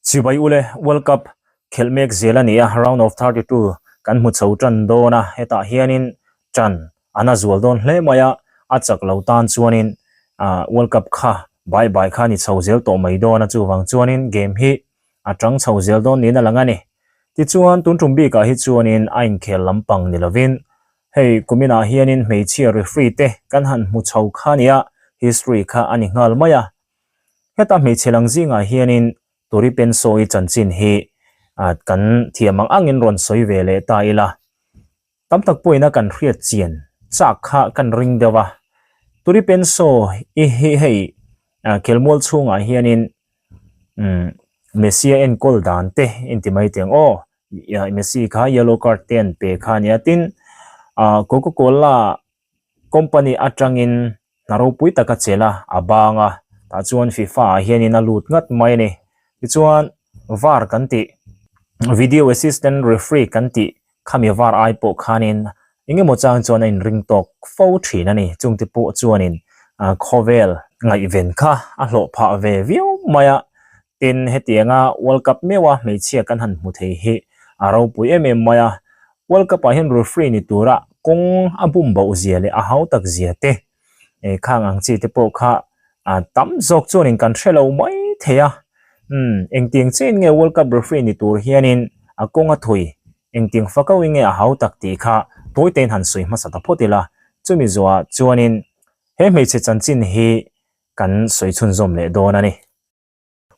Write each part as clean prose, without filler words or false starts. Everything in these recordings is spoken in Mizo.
Chibai ule World Cup khelh mek zel a ni a, round of 32 kan hmu chho tan dawn a, hetah hianin tan an a zual dawn hle mai a, a chak lo tan chuanin World Cup kha bye bye kha a ni chho zel tawh mai dawn a, chuvang chuanin game hi a tang chho zel dawn niin a lang a ni. Tichuan tun tum bikah hi chuanin a inkhel lampang ni lovin hei kuminah hianin hmeichhia referee te kan han hmu chho kha a nia, history kha a ni nghal mai a. Heta hmeichhe lang zingah hianin Turi Pensaw-i chanchin hi kan thiam ang angin rawn sawi ve leh ta ila. Tam tak pawhin a kan hriat chian chak kha kan ring deuh a. Turi Pensaw-i hi hei khelmual chhungah hianin Messi a enkawl dan te inti mai teng aw. Messi kha yellow card te an pe kha a nia. Tin, Coca-Cola Company atangin hna ropui tak a chelh a, a bang a, tah chuan FIFA ah hianin a lut ngat mai a ni. Tichuan var kan tih, video assistant referee kan tih khami var ai pawh khanin engemaw chang chuan a inring tawk fo thin a ni. Chungte pawh chuanin khawvel ngaihven kha a hlawh phah ve viau mai a, Tin, hetianga World Cup meuha hmeichhia kan han hmu thei hi a ropui em em mai a. World Cup ah hian referee ni tura kawng a bum bauh zia leh a hau tak zia te, khang ang chi te pawh kha tam zawk chuanin kan hre lo mai thei a. Umm, engtiang chiahin nge World Cup referee ni tur hianin a kawng a thui, engtiang fakauin nge a hau tak tih kha tawitein han sawi hmasa ta phawt ila. Chumi zawhah chuanin he hmeichhe chanchin hi kan sawi chhunzawm leh dawn a ni.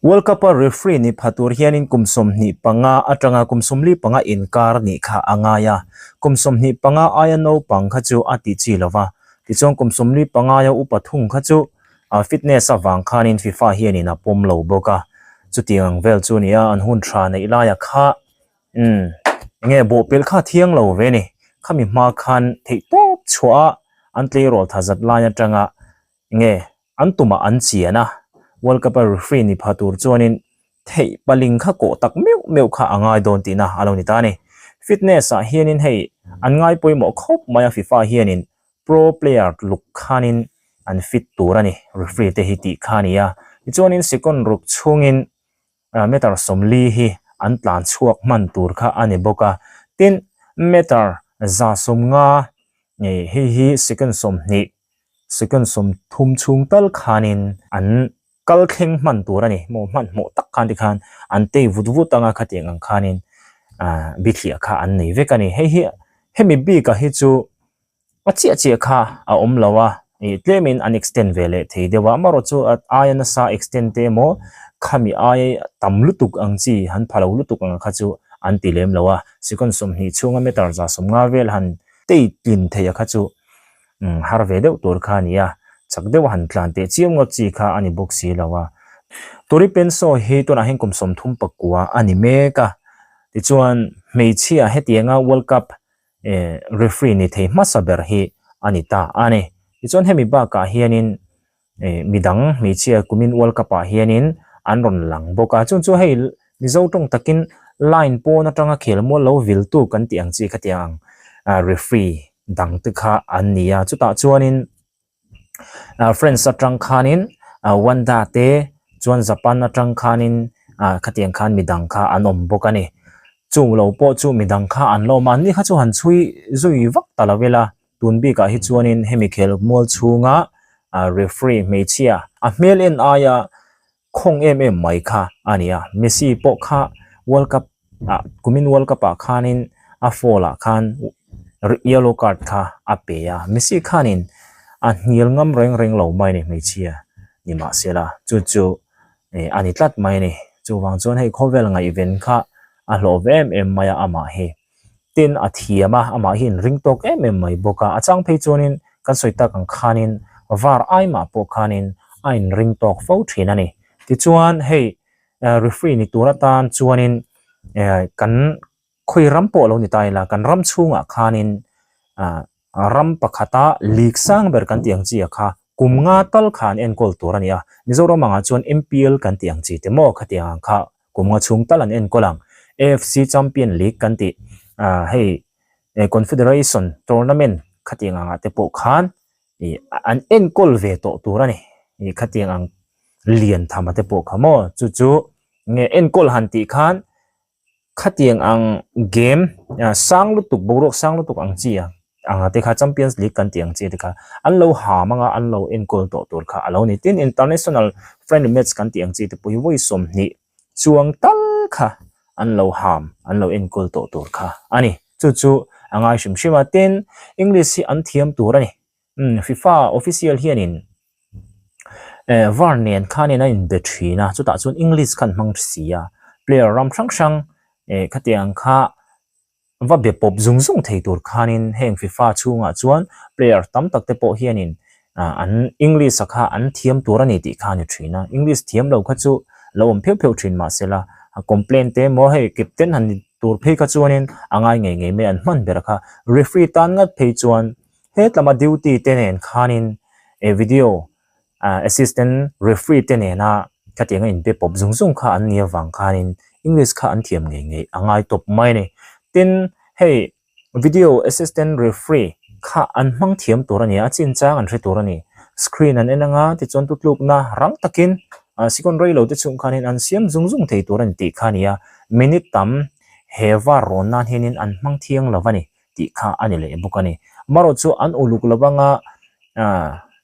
World Cup-a referee ni pha tur hianin kum 25 atanga kum 45 inkar nih kha a ngai a. Kum 25 aia naupang kha chu a ti chi lo va, tichuan kum 45 aia upa thung kha chu fitness avang khanin FIFA hianin a pawm lo bawk a. Chutiang ang vel chu nia an hun tha neih laia kha umm enge bawhpelh kha a thiang lo ve ni. Khami hma khan theihtawp chhuah a an tleirawl tha zat lai atanga enge An tumah an chian a, World Cup-a referee ni pha tur chuanin theih paling kha kawh tak meuh meuh kha a ngai dawn tihna a lo ni ta a ni. Fitness-ah hianin hei an ngai pawimawh khawp mai a, FIFA hianin pro player tluk khanin an fit tur a ni, referee te hi tih kha a ni a. Tichuanin second ruk chhungin meter 40 hi an tlan chhuak hman tur kha a ni bawk a. Tin, meter 150 hei hi second 20 Second 30 chhung tal khanin an kal thleng hman tur a ni maw hmanhmawh tak khan tikhan an tei vut vut anga khatiang ang khanin bithliah kha an nei vek a ni. Hei hi hemi bikah hi chu a chiah chiah kha a awm lo a, ih tlemin an extend ve leh thei deuh a, amaherawh chu a aia nasa extend te emaw khami aia tam lutuk ang chi han pha lo lutuk ang kha chu an ti lem lo a, second 20 chhunga meter 150 vel han tei tlin theih a kha chu Umm har ve deuh tur kha a ni a, chak deuh a han tlan teh chiam ngawt chi kha a ni bawk si lo a. Turi Pensaw hi tunah hian kum 39 a ni mek a, tichuan hmeichhia hetianga World Cup eh referee ni thei hmasa ber hi a ni ta a ni. Tichuan hemi bakah hianin eh midang hmeichhia kumin World Cup ah hianin an rawn lang bawk a, chung chu hei Mizo tawng takin line pawn atanga khel mual lo viltu kan tih ang chi khatiang ang ah referee dang te kha an ni a, chutah chuanin ah France atang khanin ah Wanda te chuan Japan atang khanin ah khatiang khan midang kha an awm bawk a ni. Chung lo pawh chu midang kha an la awm a, an ni kha chu han chhui zui vak ta lo ila. Tun bikah hi chuanin hemi khel mual chhunga referee hmeichhia a hmel en aia khawng em em mai kha a ni a. Messi pawh kha World Cup ah kumin World Cup ah khanin a foul ah khan yellow card kha a pe a. Messi khanin a hnial ngam reng reng lo mai a ni hmeichhia ni mahsela chu chu a ni tlat mai a ni. Chuvang chuan hei khawvel ngaihven kha a hlawh ve em em mai a amah hi. Tin a thiam a, amah hi inring tawk em em mai bawk a, a chang phei chuanin kan sawi tak ang khanin var ai mah pawh khanin a inring tawk fo thin a ni. Tichuan hei referee ni tur atan chuanin kan khawi ram pawh lo ni ta ila kan ram chhungah khanin ram pakhata league sang ber kan tih ang chi a kha kum nga tal kha an enkawl tur a ni a, Mizoram angah chuan MPL kan tih ang chi te maw khatiang ang kha Kum nga chhung tal an enkawl ang. AFC Champion League kan tih ah hei Confederation Tournament khatiang angah te pawh khan ih an enkawl ve tawh tur a ni. Ih khatiang ang lian thama te pawh kha maw chu chu Nge enkawl han tih khan khatiang ang game sang lutuk boruak sang lutuk ang chi a anga te kha Champions League kan tih ang chi te kha an lo ham anga an lo enkawl tawh tur kha a lo ni. Tin, international friendly match kan tih ang chi te pawh hi vawi 20 chuang tal kha an lo ham an lo enkawl tawh tur kha a ni. Chu chu a ngai hrim hrim a. Tin, English hi an thiam tur a ni. Umm FIFA official hianin eh var nen khanin a inbe thin a chutah chuan English khan hmang si a player ram hrang hrang eh khatiang kha va be pawp zung zung thei tur khanin heng FIFA chhungah chuan player tam tak te pawh hianin ah an English a kha an thiam tur a ni tih kha a ni thin a English thiam lo kha chu lo awm pheuh pheuh thin mahsela a complaint te emaw hei captain han ni tur phei kha chuanin a ngai ngei ngei mai an hman ber kha referee tan ngat phei chuan. Hetlama duty te nen khanin e video assistant referee te nena khatiang a inbe pawp zung zung kha an ni avang khanin English kha an thiam ngei ngei a ngai tawp mai a ni. Tin, hei video assistant referee kha an hmang thiam tur a ni a, a chinchang an hre tur a ni. Screen an en anga tichuan tutlukna rang takin second rei lo te chhung khanin an siam zung zung thei tur a ni tih kha a ni a, minute tam he var rawn nan hianin an hmang thiang lo a ni. tih kha a ni leh bawk a ni. Amaherawh chu an uluk lo anga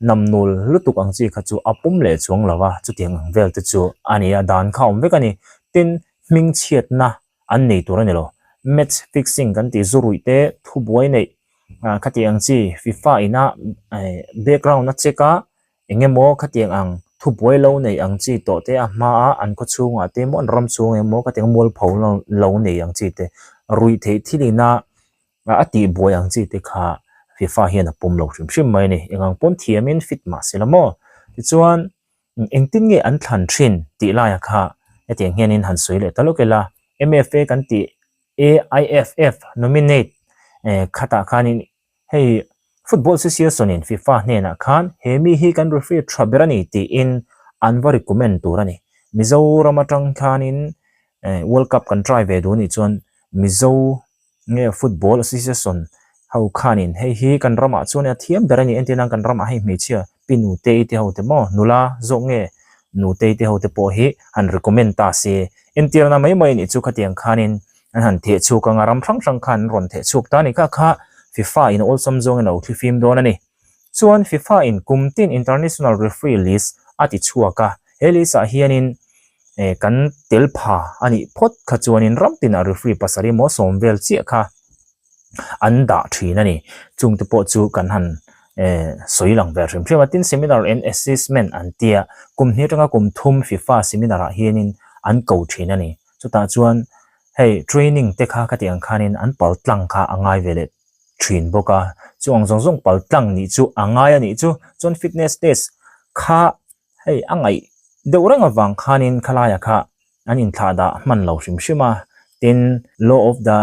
namnul lutuk ang chi kha chu a pawm leh chuang lo a, chutiang ang vel te chu a ni a, dan kha a awm vek a ni. Tin, hmingchhiatna an nei tur a ni lo. Match fixing kan tih zu ruih te, thubuai neih khatiang ang chi FIFA ina background a check a, Eng emaw khatiang ang thubuai lo nei ang chi tawh te a hmaa an khaw chhungah te emaw an ram chhung emaw khatiang mualpho lo nei ang chi te ruih theih thil ina a tihbuai ang chi te kha FIFA hian a pawm lo hrim hrim mai a ni. Eng ang pawn thiamin fit mah se la maw? Tichuan engtin nge an thlan thin tih laia kha hetiang hianin han sawi leh ta lawk ila MFA kan tih AIFF nominate khatah khanin Hei Football Association in FIFA hnenah khan he mi hi kan referee tha ber a ni tiin an va recommend tur a ni. Mizoram atang khanin World Cup kan try ve duh anih chuan Mizo nge Football Association ho khanin hei hi kan ramah chuan a thiam ber a ni entir nan kan ramah hei hmeichhia pi Nutei te ho te maw nula zawk nge Nutei te ho te pawh hi han recommend ta se entirna mai mai anih chu khatiang khanin An han theh chhuk anga ram hrang hrang khan an rawn theh chhuk ta a ni. Kha kha FIFA in awlsam zawngin a lo thli fim dawn a ni. Chuan FIFA in kum tin International Referee List a ti chhuak a, he list ah hianin eh kan tel pha a nih phawt kha chuanin ram tinah referee pasarih emaw sawm vel chiah kha an dah thin a ni. Chungte pawh chu kan han eh sawi lang ve hrim hrim a. Tin Seminar and Assessment an tia kum hnih atanga kum thum FIFA seminar ah hianin an ko thin a ni. Chutah chuan hei training te kha khati ang khanin an pal tlang kha a ngai ve leh thin bawk a, chu ang zawng zawng pal tlang nih chu a ngai a nih chu. Chuan fitness test kha hei a ngaih deuh reng avang khanin khalaia kha an inthlah dah hman lo hrim hrim a, tin law of the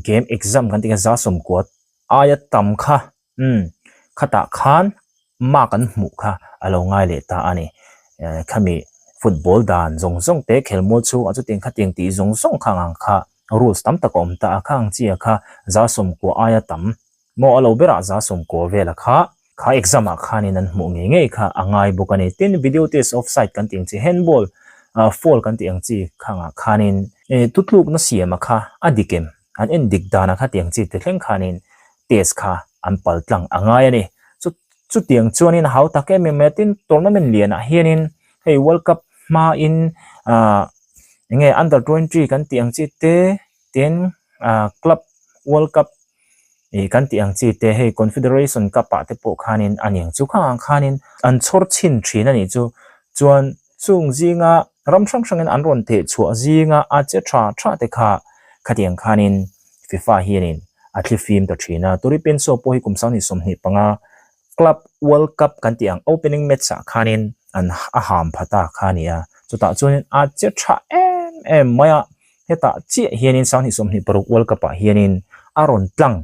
game exam kan tih kha za sawmkua aia tam kha Umm, khatah khan mark an hmuh kha a lo ngai leh ta a ni. Eh, khami football dan zawng zawng te khelmual chhungah chutiang khatiang tih zawng zawng kha ang kha rules tam tak a awm ta a, kha ang chiah kha za sawmkua aia tam maw a lo berah za sawmkua vela kha kha exam ah khanin an hmuh ngei ngei kha a ngai bawk a ni. Tin, video test offside kan tih ang chi, handball, ah foul kan tih ang chi khangah khanin eh tutlukna siama kha a dik em? An en dik danah khatiang chi te thleng khanin test kha an pal tlang a ngai a ni. Chu chutiang chuanin a hau tak em em mai a, tin tournament lianah hianin hei World Cup hmain ah eng nge under 20 kan tih ang chi te tin ah club World Cup ih kan tih ang chi te hei Confederation Cup ah te pawh khanin a niang chu khangah khanin an chhawr chhin thin a nih chu chuan Chung zinga ram hrang hrangin an rawn theh chhuah zinga a che tha tha te kha khatiang khanin FIFA hianin a thli fim ta thin a. Turi Penso pawh hi kum 2025 Club World Cup kan tih ang opening match ah khanin an a ham pha ta kha a ni a. Chutah chuanin a che tha em em mai a, hetah chiah hianin 2026 World Cup ah hianin a rawn tlang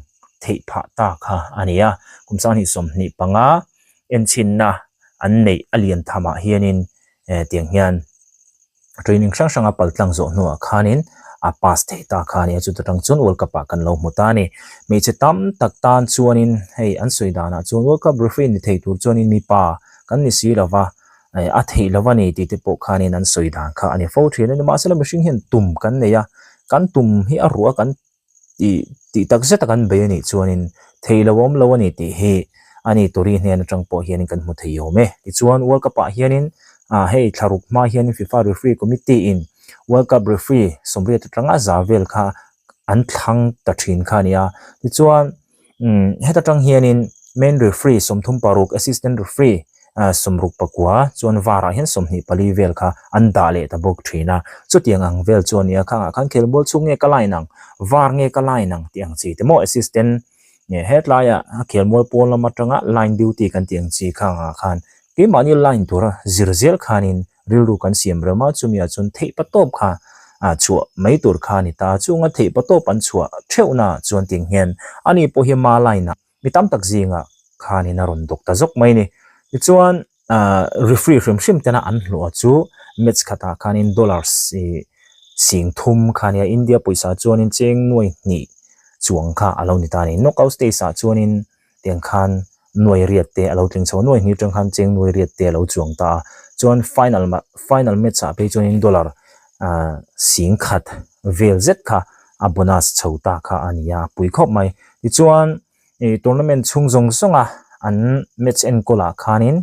theih phah ta kha a ni a. Kum 2025 Enchhinna an neih a lian thamah hianin eh tiang hian training hrang hranga pal tlang zawh hnuah khanin a pass thei ta kha a ni a, chuta tang chuan World Cup ah kan lo hmu ta a ni. Hmeichhe tam tak tan chuanin hei an sawi danah chuan World Cup referee ni thei tur chuanin mipa kan ni si lova. A theih lo a ni tih te pawh khanin an sawi dan kha a ni fo thin a ni. Mahsela mihring hian tum kan nei a, kan tum hi a ruah a kan tih tih tak zet a kan bei a nih chuanin theih lo a awm lo a ni tih hi a ni Tori hnen atang pawh hianin kan hmu thei awm e. Tichuan World Cup ah hianin ah hei thla ruk hma hianin FIFA referee committee in World Cup referee sawmriat atanga za vel kha an thlang ta thin kha a ni a. Tichuan Umm heta tang hianin main referee 36, assistant referee 64 chuan var ah hian 24 vel kha an dah leh ta bawk thin a. Chutiang ang vel chu a nia khangah khan khelmual chhung nge ka line ang, var nge ka line ang tih ang chi te maw assistant nge hetlaiah a khelmual pawn lam atanga line duty kan tih ang chi khangah khan keimahni line tura zir zel khanin Rilru kan siam rem a, chumi ah chuan theih patawp kha chhuah mai tur kha a ni ta. Chunga theih patawp an chhuah theuhna chuan ting hian ani pawh hi ma line ah mi tam tak zingah khanin a rawn dawk ta zawk mai a ni. Tichuan referee hrim hrim tena an hlawh chu match khatah khanin dollars 3000 kha a nia, India pawisa chuanin cheng nuai hnih chuang kha a lo ni ta a ni. Knockout stage ah chuanin tiang khan nuai riat te a lo tling chho a, nuai hnih atang khan cheng nuai riat te a lo chuang ta a, chuan final final match ah phei chuanin dollar ah 10,000 vel zet kha a bonus chho ta kha a ni a, pui khawp mai. Tichuan ih tournament chhung zawng zawng a an match enkawl ah khanin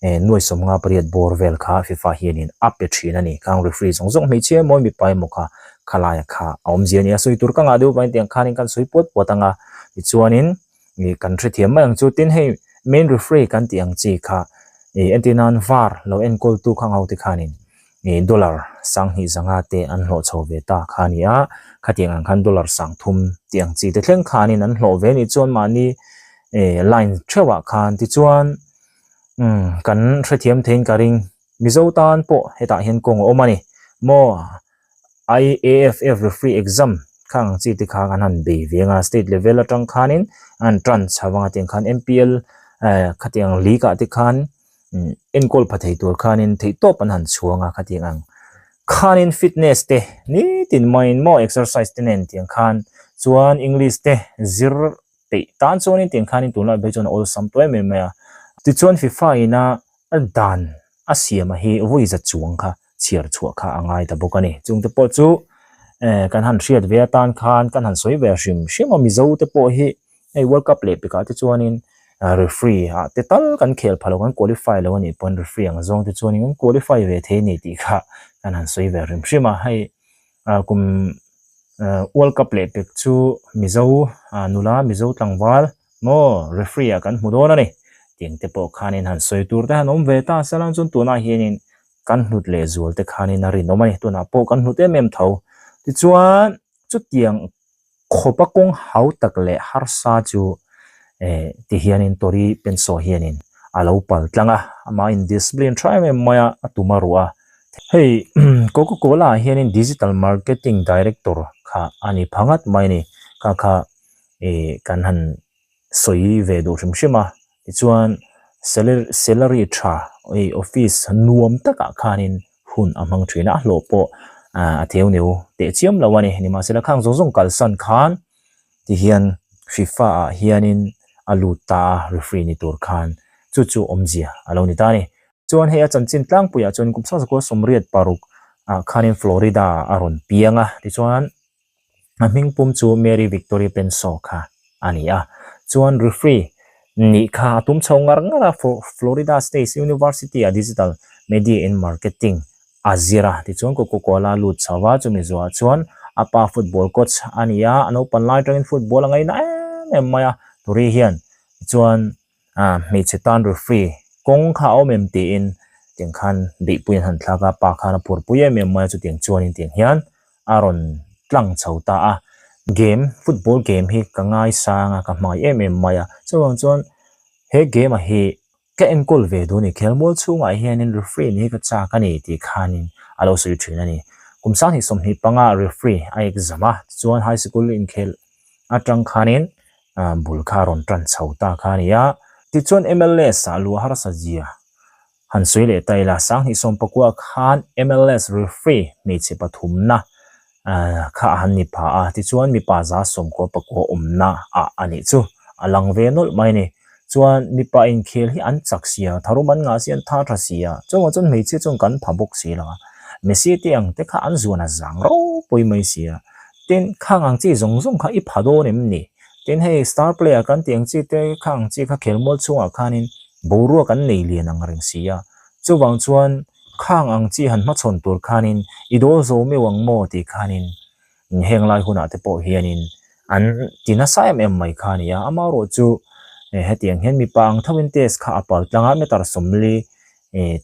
eh nuai 58 bawr vel kha FIFA hianin a pe thin a ni, khang referee zawng zawng hmeichhia emaw mipa emaw kha khalai kha a awmzia a ni a, sawi tur ka ngah deuh vangin tiang khanin kan sawi puat puat ang a, tichuanin ih kan hrethiam mai ang chu tin hei main referee kan tih ang chi kha ih entir nan var lo enkawl tu khang ho te khanin ih dollar 2500 te an hlawh chho ve ta kha a ni a, khatiang ang khan dollar 3000 tih ang chi te thleng khanin an hlawh ve a nih chuan mahni ih line theuhah khan tichuan umm kan hrethiam theiin ka ring Mizo tan pawh hetah hian kawng a awm a ni maw. IAFF referee exam kha ang chi te kha an han bei ve anga state level atang khanin an tan chho anga tiang khan MPL eh khatiang league ah te khan enkawl pha thei tur khanin theih tawp an han chhuang a khatiang ang khanin fitness te nitin maiin maw exercise te nen tiang khan chuan English te zir peih tan chuanin tiang khanin tunlai phei chuan a awlsam tawh em em mai a tichuan FIFA ina a dan a siama hi vawi za chuang kha chhiar chhuah kha a ngai ta bawk a ni. Chungte pawh chu eh kan han hriat ve atan khan kan han sawi ve hrim hrim a, Mizo te pawh hi hei World Cup leh pekah te chuanin referee ah te tal kan khel pha lo, kan qualify lo a nih pawn referee ang zawng te chuanin kan qualify ve thei a ni tih kha kan han sawi ve hrim hrim a, hei kum World Cup leh pek chu Mizo nula Mizo tlangval maw referee ah kan hmu dawn a ni tiang te pawh khanin han sawi tur te han awm ve ta se lang chuan tunah hianin kan hlut leh zual te khanin a rinawm a ni tunah pawh kan hlut em em tho tichuan chutiang khawpa kawng hau tak leh harsa chu eh ti hianin Tori Penso hianin a lo pal tlang a amah indiscipline tha em em mai a a tum a ruh a hei Coca Cola ah hianin digital marketing director kha a ni pha ngat mai a ni kha kha ih kan han sawi ve duh hrim hrim a tichuan salary tha ih office nuam takah khanin hun a hmang thin a a hlawh pawh ah a theu neu teh chiam lo a ni nimahsela khang zawng zawng kalsan khan tihian FIFA ah hianin a lut ta a referee ni tur khan chu chu awmzia a lo ni ta a ni. Chuan hei a chanchin tlangpuiah chuan kum 1986 ah khanin Florida ah a rawn piang a tichuan A hming pum chu Mary Victoria Penso kha a ni a. Chuan referee nih kha a tum chho ngar ngar a, Florida State University ah Digital Media and Marketing a zir a. Tichuan Coca Cola a lut chho a, chumi zuah chuan a pa football coach a ni a, a naupan lai atangin football a ngaina em em mai a. Turi hian chuan Ah hmeichhe tan referee kawng kha a awm em tiin tiang khan beihpui an han thlak a, pa khan a phurpui em em mai a chutiang chuanin tiang hian a rawn tlang chho ta a. Game, football game hi ka ngaisang a, ka hmangaih em em mai a, chuvang chuan he game ah hi ka enkawl ve duh a ni, khelmual chhungah hianin referee nih hi ka chak a ni tih khanin a lo sawi thin a ni. Kum 2025 ah referee a exam a, tichuan high sikul inkhelh atang khanin bul kha a rawn tan chho ta kha a ni a. Tichuan MLS ah luah harsa zia han sawi leh ta ila, 2019 khan MLS referee hmeichhe pathumna kha a han ni pha a, tichuan mipa 99 awmna ah a nih chu a lang ve nawlh mai a ni. Chuan mipa inkhel hi an chak sia, tharum an ngah si, an tha tha si a, chuvang chuan hmeichhia chuan kan pha bawk si lo a, Messi te ang te kha an zuan a zang ropui mai si a, tin khang ang chi zawng zawng kha i pha dawn em ni? Tin hei star player kan tih ang chi te khang ang chi kha khelmual chhungah khanin boruak an nei lian ang reng si a, chuvang chuan khang ang chi han hmachhawn tur khanin i dawl zo meuh ang maw tih khanin Heng lai hunah te pawh hianin an ti nasa em em mai kha a ni a, amaherawh chu hetiang hian mipa ang thoin test kha a pal tlang a, meter 40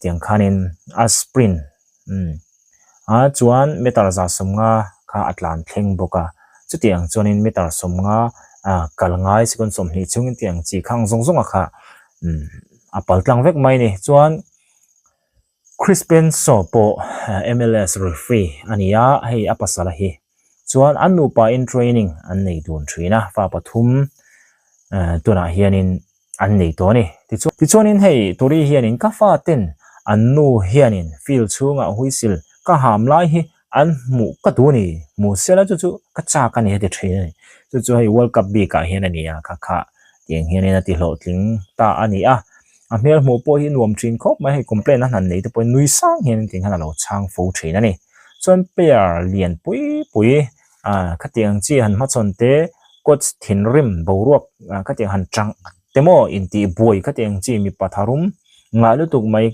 tiang khanin a sprint a chuan meter 150 kha a tlan thleng bawk a, chutiang chuanin meter 50 kal ngai second 20 chhungin tiang chi khang zawng zawng a kha a pal tlang vek mai a ni. Chuan Chris Penshaw pawh MLS referee a ni a, hei a pasal hi chuan an nupa in training an nei dun thin a, fa pathum tunah hianin an nei tawh a ni. Tichuanin hei Tori hianin ka fa ten an nu hianin field chhungah whistle ka ham lai hi an hmuh ka duh a ni, hmu sela chu chu ka chak a ni a ti thin a ni. Chu chu hei World Cup bikah hian a ni a, kha kha tiang hianin a ti hlawhtling ta a ni a. A hmel hmuh pawh hi nuam thin khawp mai, hei complaint a hnan nei te pawhin nui sang hian engtin khan a lo chhang fo thin a ni. Chuan player lian pui pui ah khatiang chi han hmachhawn te coach thinrim boruak ah khatiang han chang te maw intih buai khatiang chi mipa tharum ngah lutuk mai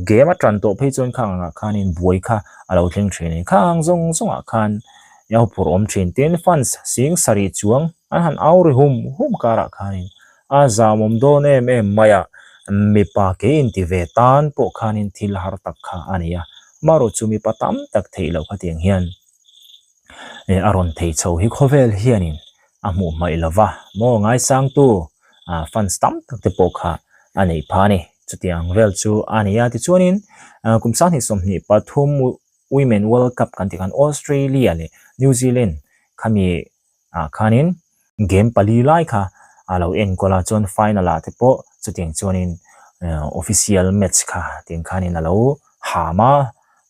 game a tan tawh phei chuan khang angah khanin buai kha a lo thleng thin a ni. Khang zawng zawngah khan a huphurh awm thin tin fans sing sarih chuang an han au ri hum hum karah khanin A zamawm dawn em em mai a, mipa ke inti ve tan pawh khanin thil har tak kha a ni a, amaherawh chu mipa tam tak theih loh khatiang hian a rawn thei chho hi khawvel hianin a hmuh hmaih lo va, maw ngaisangtu fans tam tak te pawh kha a neih phah a ni. Chutiang vel chu a ni a, tichuanin kum 2023 Women World Cup kan tih khan Australia leh New Zealand khami ah khanin game pali lai kha a lo enkawl a chuan final ah te pawh chutiang chuanin official match kha tiang khanin a lo ham a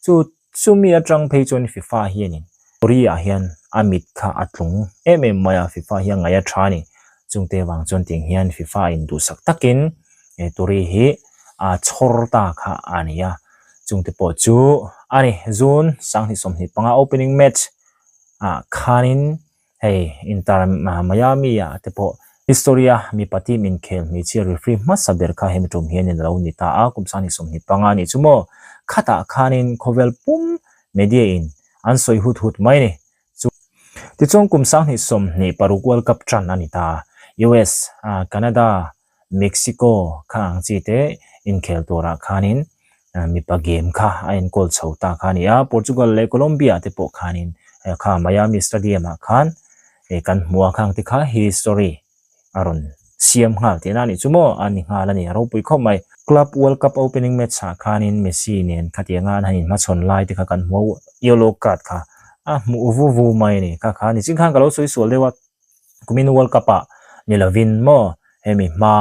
chu chumi atang phei chuan FIFA hianin Korea ah hian a mit kha a tlung em em mai a FIFA hi a ngaih a tha a ni chungte vang chuan tiang hian FIFA in duhsak takin Tori hi a chhawr ta kha a ni a chungte pawh chu a ni June 2025 opening match ah khanin hei Inter Miami ah te pawh history a mipa team inkhel hmeichhia referee hmasa ber kha hemi tum hianin a lo ni ta a, kum 2025 a nih chu maw khatah khanin khawvel pum media in an sawi hut hut mai a ni. Chu tichuan kum 2026 World Cup tan a ni ta a, US, Canada, Mexico kha ang chi te inkhel turah khanin mipa game kha a enkawl chho ta kha a ni a, Portugal leh Colombia te pawh khanin kha Miami Stadium ah khan kan hmu a, khang te kha history a rawn siam nghal tihna a nih chu maw a ni nghal a ni, a ropui khawp mai. Club World Cup opening match ah khanin Messi nen khatianga an han inhmachhawn lai te kha kan hmu a, yellow card kha a hmuh vu vu mai a ni, kha kha nichin khan ka lo sawi sual deuh a. Kumin World Cup ah ni lovin maw hemi hma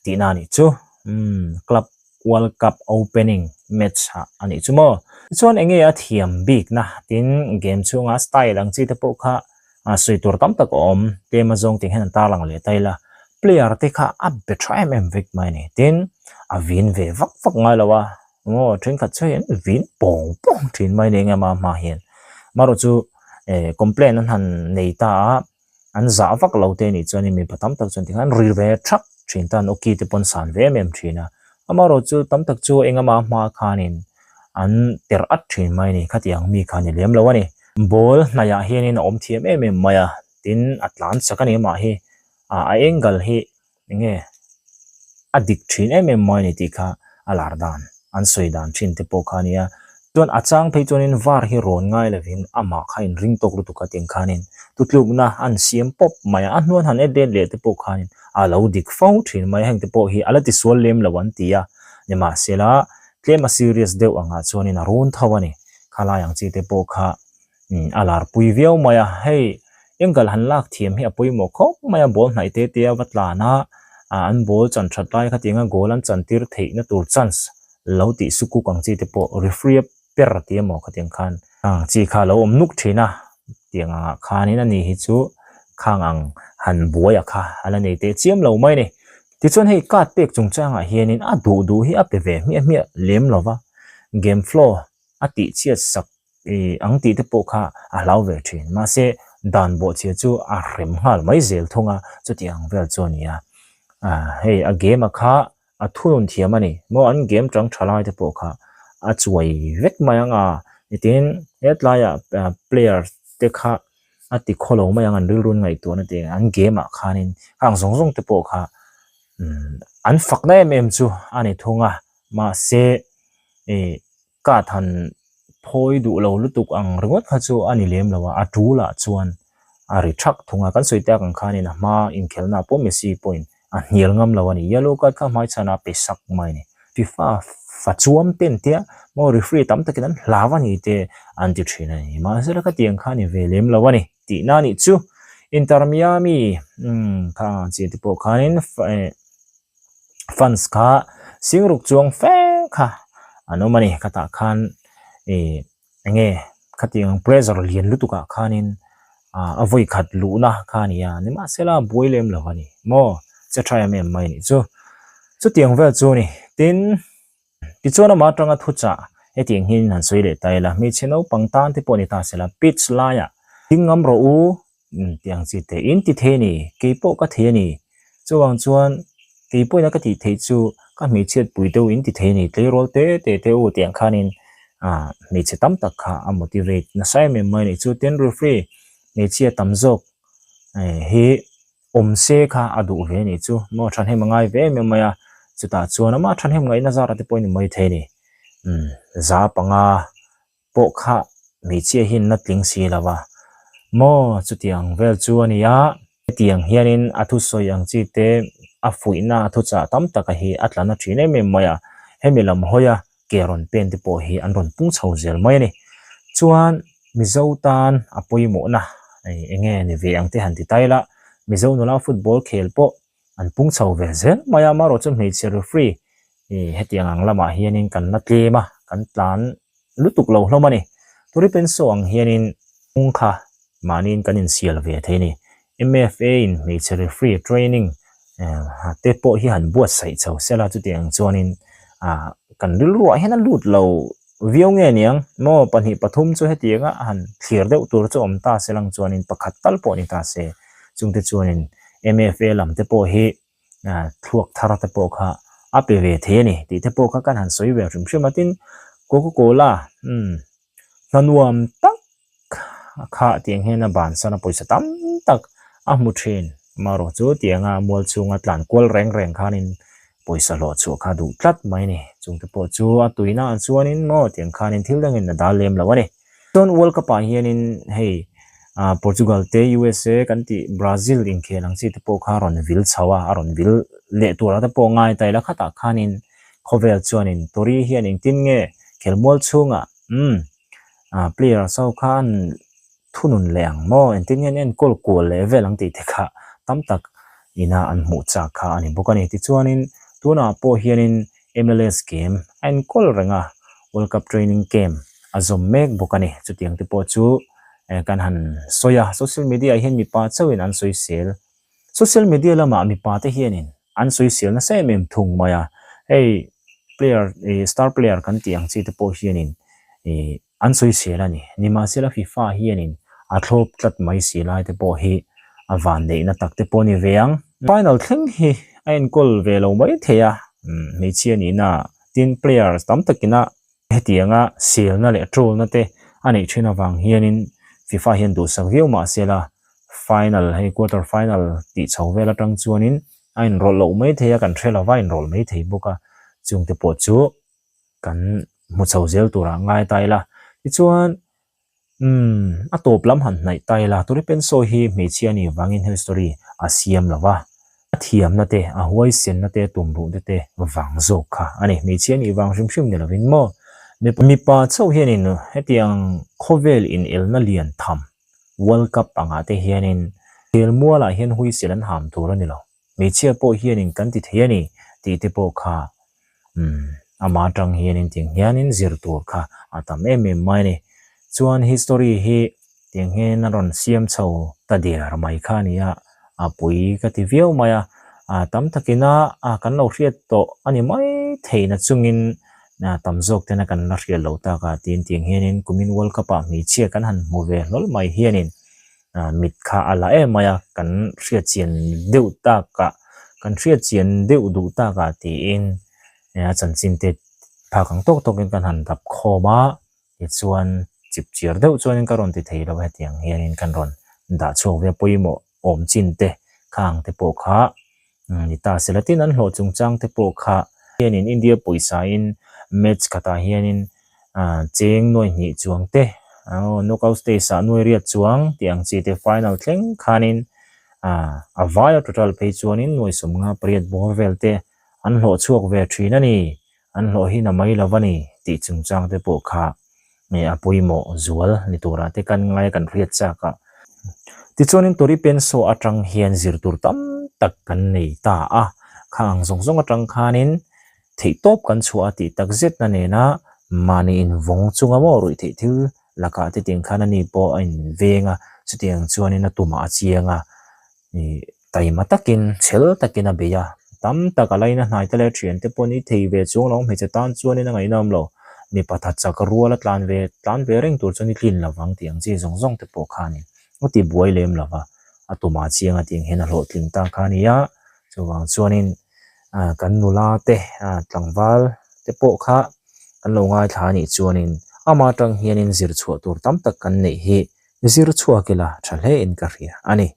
tihna a nih chu umm Club World Cup opening match ah a nih chu maw. Tichuan enge a thiam bikna tin game chhunga style ang chi te pawh kha sawi tur tam tak a awm tlem azawng tih hian an tarlang leh ta ila player te kha a be tha em em vek mai a ni tin a vin ve vak vak ngai lo a maw thenkhat chu hei an vin pawng pawng thin mai a ni eng ema hma hian marawh chu eh complaint an han nei ta a an zah vak lo te anih chuan mipa tam tak chuan tikhan ri ve thak thin ta an awki te pawn san ve em em thin a amaherawh chu tam tak chu engama hma khanin an ter at thin mai a ni khatiang mi kha a ni lem lo a ni ball hnaiah hianin a awm thiam em em mai a tin a tlan chak a ni amah hi ah a angle hi Enge a dik thin em em mai a ni tih kha a lar dan an sawi dan thin te pawh kha a nia. Chuan a chang phei chuanin var hi rawn ngai lovin amah kha inring tawk lutuk a tiang khanin tutlukna an siam pawp mai a, a hnuan han et let leh te pawh khanin a lo dik fo thin mai a, heng te pawh hi a la tisual lem lo an ti a, nimahsela tlem a serious deuh angah chuanin a rawn tho a ni. Khalai ang chi te pawh kha A lar pui viau mai a, hei angle han lak thiam hi a pawimawh khawp mai a, ball hnaih te te a va tlan a, an ball chan that lai khatiang a goal an chan tir theihna tur chance lo tih sukuk ang chi te pawh referee a per tih emaw khatiang khan ang chi kha a lo awm nuk thin a, tiang angah khanin ani hi chu khang ang han buai a kha a la nei teh chiam lo mai a ni. Tichuan hei card pek chungchangah hianin a duh duh hi a pe ve hmiah hmiah lem lo va, game flow a tihchhiat sak ang tih te pawh kha a hlau ve thin. Mahse dan bawhchhia chu a hrem nghal mai zel thung a, chutiang vel chu a ni a. Hei a game a kha a thunun thiam a ni maw an game tang tha lai te pawh kha a chuai vek mai ang a nitin hetlaiah player te kha a ti khaw lo mai ang an rilru ngaihtuahna te an game ah khanin khang zawng zawng te pawh kha an fakna em em chu a ni thung a mahse ih Card han phawi duh lo lutuk ang ringawt kha chu a ni lem lo a, a tul ah chuan a ri thak thung a, kan sawi tak ang khanin a hma inkhelhna pawh Messi pawhin a hnial ngam lo a ni, yellow card kha hmaichhan a pe sak mai a ni, FIFA fa chuam ten tia maw referee tam takin an hlau a ni te an ti thin a ni, mahse la khatiang kha a ni ve lem lo a ni tihna a nih chu Inter Miami umm kha chiah te pawh khanin fans kha singruk chuang fe kha an awm a ni khatah khan ih eng nge khatiang pressure lian lutuk ah khanin ah a vawi khat luhna kha a ni a nimahsela a buai lem lo a ni maw che tha em em mai a nih chu chutiang vel chu a ni tin tichuan amah atanga thuchah hetiang hian han sawi leh ta ila hmeichhe naupang tan te pawh a ni ta sela pitch laiah ding ngam rawh u. Tih ang chi te in ti thei a ni, kei pawh ka thei a ni. Chuvang chuan kei pawhin a ka tih theih chu ka hmeichhiat pui deuh in ti thei a ni, tleirawl te te te u tih ang khanin ah hmeichhe tam tak kha a motivate nasa em em mai a ni. Chu tin referee hmeichhia tam zawk hi awm se kha a duh ve a nih chu, maw thahnem a ngai ve em em mai a, chutah chuan amah thahnem ngaihna zara te pawh a ni maithei a ni. Umm 500 pawh kha hmeichhia hian na tling si lo va maw chutiang vel chu a ni a hetiang hianin a thusawi ang chi te a fuihna a thuchah tam taka hi a tla na thin em em mai a hemi lam hawi a ke rawn pen te pawh hi an rawn pung chho zel mai a ni chuan Mizo tan a pawimawhna eng nge ni ve ang te han ti ta ila Mizo nula football khel pawh an pung chho ve zel mai a amaherawhchu hmeichhe referee ih hetiang ang lamah hianin kan la tlem a kan tlan lutuk lo hlawm a ni. Turi pensaw ang hianin kawng kha mahniin kan insial ve thei a ni. MFA in hmeichhe referee training te pawh hi han buatsaih chho sela chutiang chuanin ah kan rilruah hian a lut lo viau nge niang maw pahnih pathum chu hetianga han thlir deuh tur chu awm ta se lang chuanin pakhat tal pawh ni ta se chungte chuanin MFA lam te pawh hi thluak thar te pawh kha a pe ve thei a ni tih te pawh kha kan han sawi ve hrim hrim a tin coca cola umm hna nuam tak kha tiang hian a bansan a pawisa tam tak a hmu thin amaherawh chu tianga mual chhunga tlan kual reng reng khanin pawisa hlawh chhuah kha duh tlat mai a ni chung te pawh chu a tuina ah chuanin maw tiang khanin thil dangin a dal lem lo a ni. Chuan World Cup ah hianin hei ah Portugal te USA kan tih Brazil inkhel ang chi te pawh kha a rawn vil chho a, a rawn vil leh tur ah te pawh ngai ta ila khatah khanin khawvel chuanin Tori hian engtin nge khelmual chhungah umm ah players ho khan thunun leh ang maw engtin nge an enkawl kual leh vel ang tih te kha tam tak ina an hmuh chak kha a ni bawk a ni. Tichuanin tunah pawh hianin MLS game a enkawl reng a, World Cup training camp a zawm mek bawk a ni. Chutiang te pawh chu kan han sawi a, social media ah hian mipa chauhin an sawisel. Social media lamah mipa te hianin an sawisel nasa em em thung mai a, hei player ih star player kan tih ang chi te pawh hianin ih An sawisel a ni. Nimahsela FIFA hianin a thlawp tlat mai si lai te pawh hi a vanneihna tak te pawh a ni ve ang. Final thleng hi a enkawl ve lo mai thei a, hmeichhia nihna tin players tam takina hetianga selna leh trollna te a neih thin avang hianin FIFA hian duhsak viau mahsela final hei quarter final tih chho vel atang chuanin a inrawlh loh mai thei a, kan hre lova a inrawlh mai thei bawk a, chungte pawh chu kan hmu chho zel turah ngai ta ila tichuan umm a tawp lam han hnaih ta ila Turi Pensaw hi hmeichhia anih vangin he story a siam lo va a thiamna te a huaisenna te tumruhna te vang zawk kha a ni hmeichhia anih vang hrim hrim ni lovin maw mipa chauh hianin hetiang khawvel inelna lian tham World Cup angah te hianin khelmualah hian huisel an ham tur a ni lo. Hmeichhia pawh hianin kan ti thei a ni tih te pawh kha umm amah atang hianin tiang hianin zir tur kha a tam em em mai a ni. Chuan history hi tiang hian a rawn siam chho ta der mai kha a ni a, a pui ka ti viau mai a. Tam takina kan lo hriat tawh a ni mai thei na chungin tam zawk tena kan la hriat loh tak a tiin tiang hianin kumin World Cup ah hmeichhia kan han hmu ve hlawl mai hianin mit kha a la em mai a, kan hriat chian deuh takah kan hriat chian deuh duh takah tiin a chanchin te phak ang tawk tawkin kan han dap khawm a. Tichuan chip chiar deuh chuanin ka rawn ti thei lo hetiang hianin kan rawn dah chhuak ve a pawimawh awm chin te khang te pawh kha ni ta se la tin an hlawh chungchang te pawh kha hianin India pawisa in match khatah hianin cheng nuai hnih chuang te knockout stage ah nuai riat chuang tih ang chi te final thleng khanin a vaia total phei chuanin nuai sawmnga pariat bawr vel te an hlawh chhuak ve thin a ni. An hlawh hi na mai lo a ni tih chungchang te pawh kha nge a pawimawh zual ni turah te kan ngai a kan hriat chak a. Tichuanin Tori Penso atang hian zir tur tam tak kan nei ta a, kha ang zawng zawng atang khanin theihtawp kan chhuah a tih tak zetna nena mahni invawng chunga maw ruih theih thil lakah te tiang khan ani pawh a inveng a, chutiang chuanin a tumah a chiang a. Ih taima takin chhel takin a bei a, tam tak a laina hnai te leh thian te pawh ni thei ve chuang lo hmeichhe tan chuanin a ngaihnawm lo, mipa tha chak rual a tlan ve tlan ve reng tur chuan i tlin lo vang tih ang chi zawng zawng te pawh khanin a ti buai lem lo va, a tumah chiang a tih ang hian a hlawhtling ta kha a ni a, chuvang chuanin ah kan nula te ah tlangval te pawh kha kan lo ngaithla a nih chuanin amah atang hianin zir chhuah tur tam tak kan neih hi zir chhuak ila tha hle in ka hria a ni.